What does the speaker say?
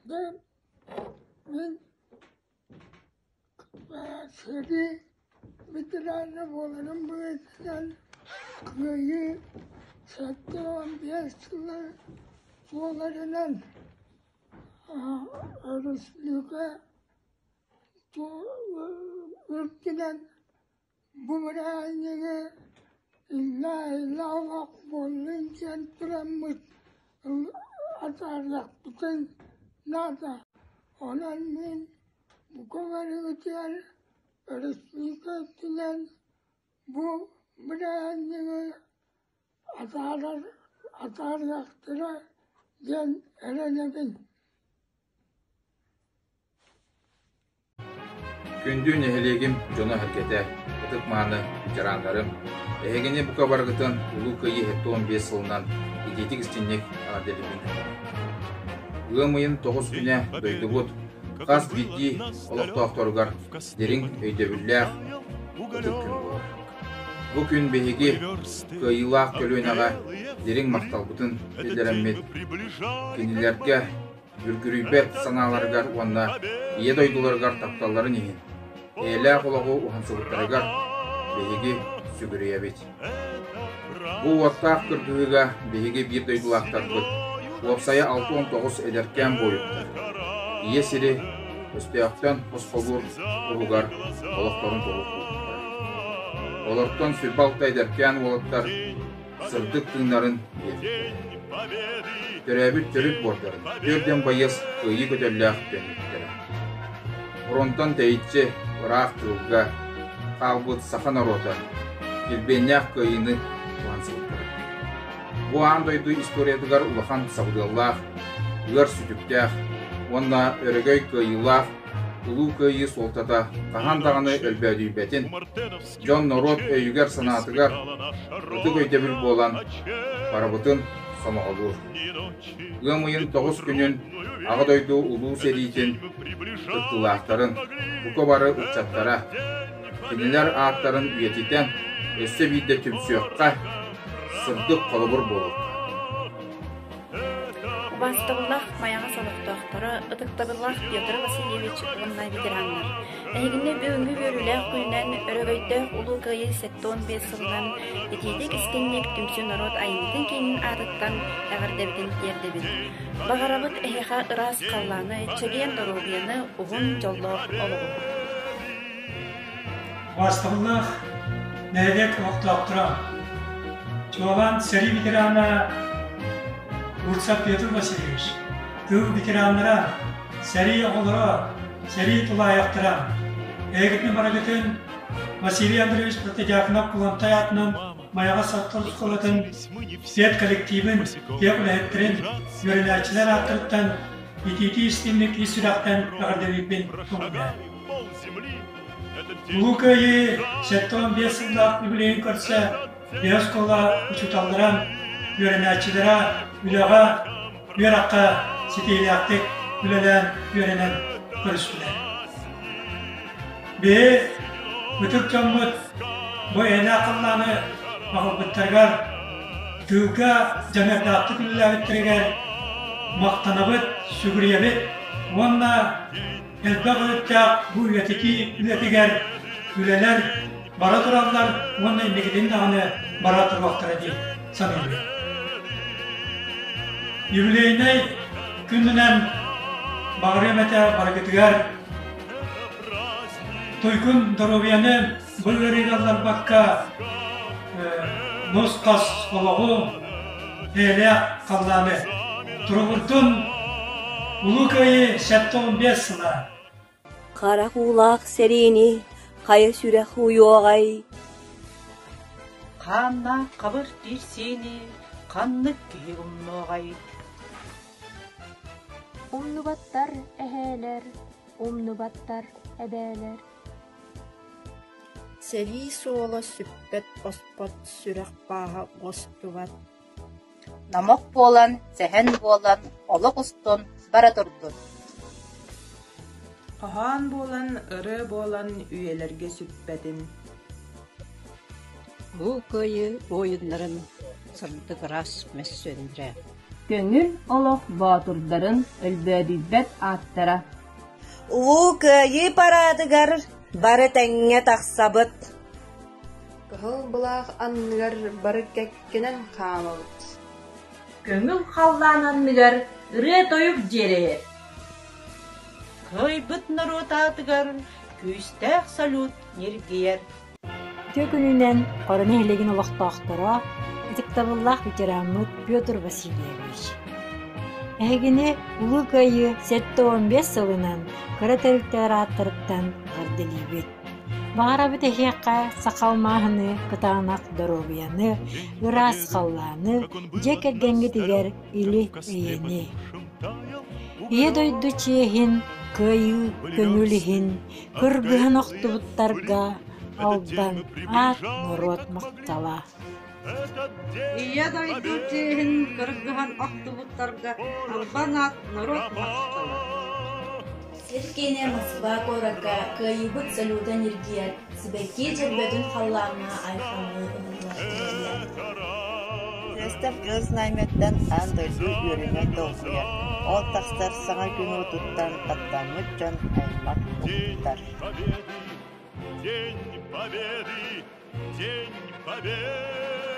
Дьэ, мин сэрии ветерана буоларым быһыытынан Кыайыы 75 сыла туоларынан өрөспүүбүлүкэ үрдүнэн бу бырааһынньыгы иллээ-иллээ буоллун диэн тураммыт атаарыахпытын наада. Онон мин бука барыгытыгар өрөспүүбүлүкэ үрдүнэн бу бырааһынньыгы атаарар атаарыахтара диэн эрэнэбин. Күндү нэһилиэгим дьоно-сэргэтэ, ытык-мааны ветераннарым, эһигини бука барыгытын Улуу Кыайыы 75 сылынан итиитик-истиҥник эҕэрдэлиибин. Ыам ыйын тоҕус күнэ дойдубут хас биирдии олохтоохторугар дириҥ өйдөбүллээх ытык күн буолар. Бу күн биһиги кыайыылаах көлүөнэҕэ дириҥ махталбытын биллэрэммит, кинилэргэ Үлгүрүйбэт санааларыгар уонна Ийэ дойдуларыгар тапталларын иһин, эйэлээх олоҕу уһансыбыттарыгар биһиги сүгүрүйэбит. Бу уоттаах кыргыһыыга биһиги биир дойдулаахтарбыт, уопсайа 69 эдэркээн буойуттар, Ийэ сири өстөөхтөн босхолуур туһугар олохторун толук уурбуттара. Олортон 26 эдэркээн уолаттар сырдык тыыннарын биэрбиттэрэ. Төрөөбүт төрүт буордарын түөрдэн байыас кыайыы көтөллөөх төннүбүттэрэ. Фронтан тэйиччи ыраах тыылга хаалбыт саха норуота килбиэннээх кыайыыны уһансыбыттара. Бу аан дойду историятыгар улахан сабыдыаллаах, ыар сүтүктээх уонна өрөгөй кыайыылаах Улуу Кыайыы суолтата хаһан даҕаны өлбөөдүйбэтин, дьон-норуот өйүгэр-санаатыгар ытык өйдөбүл буолан барыбытын сомоҕолуур. Ыам ыйын тоҕус күнүн Аҕа дойду Улуу сэриитин кыттыылаахтарын, бука бары ыччаттара, кинилэр ааттарын үйэтитэн өссө биирдэ түмсүөххэ, сырдык холобур буолуохха. Убаастабыллаах Майаҕас олохтоохторо, ытыктабыллаах Петр Васильевич уонна ветераннар! Эһигини бүгүҥҥү үөрүүлээх күнүнэн Өрөгөйдөөх Улуу Кыайыы 75 сылынан итиитик-истиҥник түмсүү норуот айымньытын киинин аатыттан эҕэрдэбитин тиэрдэбит. Баҕарабыт эһиэхэ ыраас халлааны, чэгиэн доруобуйаны, уһун дьоллоох олоҕу! Убаастабыллаах нэһилиэк олохтоохторо, чуолаан сэрии ветерана Бурцев Петр Васильевич, тыыл ветераннара, сэрии оҕолоро, сэрии тулаайахтара, эһигитин барыгытын Василий Андреевич Протодьяконов-Кулантай аатынан Майаҕас Саттар оскуолатын свет коллективын, тех үлэһиттэрин, үөрэнээччилэр ааттарыттан итиитии истиҥник ис сүрэхтэн эҕэрдэлиирбин көҥүллээн. Улуу Кыайыы 75 сыллаах үбүлүөйүн көрсө биир оскуола учууталлара, үөрэнээччилэрэ үлэҕэ, үөрэххэ ситиһиилээхтик үлэлээн, үөрэнэн көрүстүлэр. Биһи ытык дьоммут бу эйэлээх халлааны аҕалбыттарыгар, тыылга дьаныардаахтык үлэлээбиттэригэр махтанабыт, сүгүрүйэбит уонна Элбэх өрүттээх бу үйэтитии үлэтигэр үлэлэр бара тураллар уонна инникитин даҕаны бара туруохтара дии саныыбын. Юбилейнай күнүнэн баҕарыам этэ барыгытыгар туйгун доруобуйаны бу ыарыыга ылларбакка нус-хас олоҕу, эйэлээх халлааны туругурдун Улуу Кыайыы 75 сыла! Харах уулаах сэриини хайа сүрэх уйуоҕай? Хааннаах хабыр киирсиини ханнык киһи умнуоҕай? Умнубаттар эһээлэр, умнубаттар эбээлэр. Сэрии суола сүппэт-оспот, сүрэх бааһа уостубат Номох буолан, сэһэн буолан, олох устун бара турдун Хоһоон буолан, ырыа буолан үйэлэргэ сүппэтин Улуу Кыайыы буойуннарын сырдык ыраас мөссүөннэрэ. Көҥүл олох боотурдарын өлбөөдүйбэт ааттара. Улуу Кыайыы параадыгар бары тэҥҥэ тахсабыт. Кыһыл былаах анныгар бары кэккэнэн хаамабыт. Көҥүл халлаан анныгар ырыа-тойук дьиэрэйэр. Кыайбыт норуот аатыгар күүстээх салют ньиргийэр. Үтүө күнүнэн Хоро нэһилиэгин олохтоохторо, ытыктабыллаах ветераммыт Петр Васильевич. Эһигини Улуу Кыайыы 75 сылынан кыра тэрилтэлэр ааттарыттан эҕэрдэлиибит. Баҕарабыт эһиэхэ саха алмааһыны, кытаанах доруобуйаны, ыраас халлааны, дьиэ кэргэҥҥитигэр или-эйэни. Ийэ дойду чиэһин, кыайыы көҥүл иһин кыргыһан охтубуттарга албан аат норуот махтала. Ийэ дойду чиэһин кыргыһан охтубуттарга албан аат норуот махтала. Сир киинэ Москва куоракка Кыайыыбыт салюта ньиргийэр, сибэкки дьөрбөтүн халлааҥҥа айхаллыы ыһыллар түгэннэр. Тыастар кыыс наймыттан аан дойду үөрүүнэн долгуйар, ол тахсар саҥа күн уотуттан таптаммыт дьон аймах уһуктар. День Победы! День Победы!